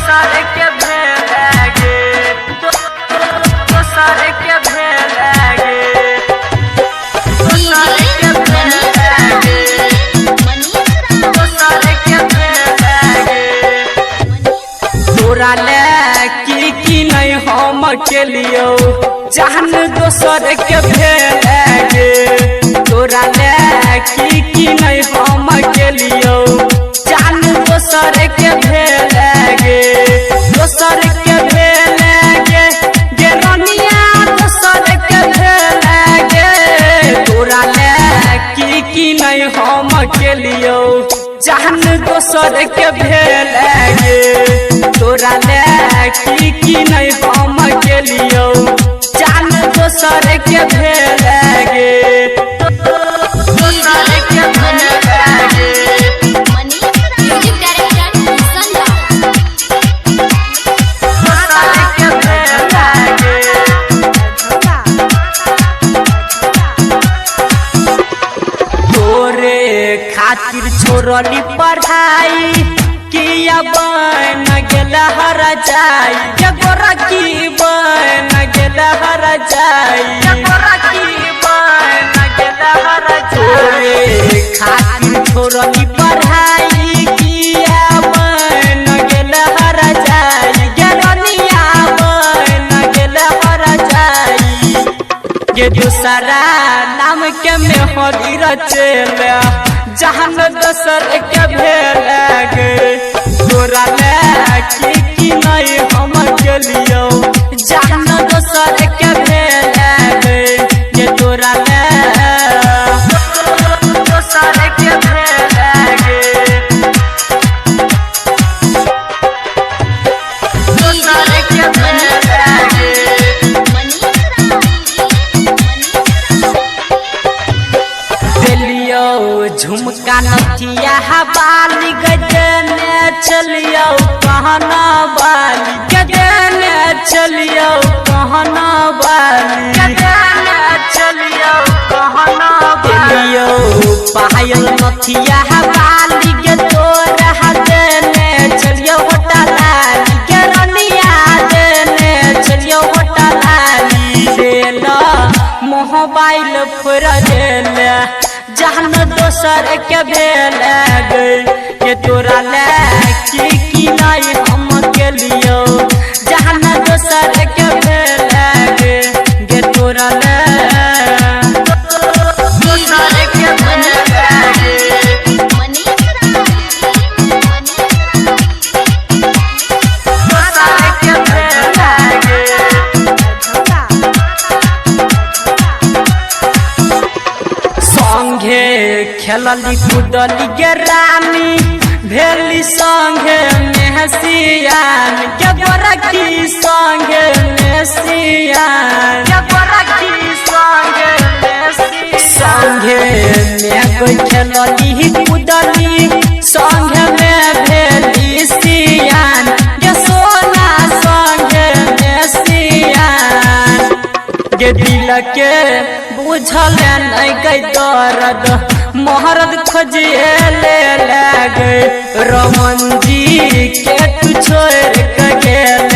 दोसर के भेल गे, दोसर के भेल गे, दोसर के भेल गे, दोसर के भेल गे। तोरा ले की की नहीं हम के लियो जहन दोसर के भेल गे। तोरा ले की नहीं हम के लियो जहन दोसर के भेल गे, दोसर के भेल गे, गे रनिया दोसर के भेल गे। तोरा ले की नहीं हम के लियो जहन दोसर के भेल गे। तोरा ले की नहीं हम के लियो जान दोसर के भेल गे, दोसर के भेल गे। Music director Sanjay. दोसर के भेल गे। तोरे खातिर छोड़ली पढ़ाई किया बन गेल हर जाई, गोरा की बन गेल हर जाई, गोरा की बन गेल हर तोरे खातिर छोड़ली पढ़ाई किया बन गेल हर जाई, गेरनिया बन गेल हर जाई। ये दूसरा नाम के मेहदी रचेल जहन दोसर के भेल गे। तोरा ले की नहीं हम के लियो जहन दोसर के भेल गे। ये तोरा ले दोसर के भेल गे, दोसर के भेल गे। देलियो झुमका नथिया बाली गजने चलियो कहना बाली, गजने चलियो कहना बाली, गजने चलियो कहना बाली। पायल नथिया बाली के तोरा देने चलियो होटा लाली, के रनिया देने चलियो होटा लाली। देला मोबाइल फोड़ देला जहन दोसर के भेल गे। ये तोरा ले की नहीं हम के लियो जहन दोसर के भेल गे। गे तोरा ले दोसर के भेल गे, दोसर के भेल गे। संगे खेलली कुदली गे रानी भेली संगे मेहसियान, के गोरखी संगे मेहसियान, के गोरखी संगे मेहसियान। संगे में कोई खेलली कुदली संगे में भेली सियान, के सोना संगे मेहसियान। गे दिल के बुझल नहीं गई दर्द मोहरद खोजिए ले लगे। रमन जी के तू छोड़ के गेल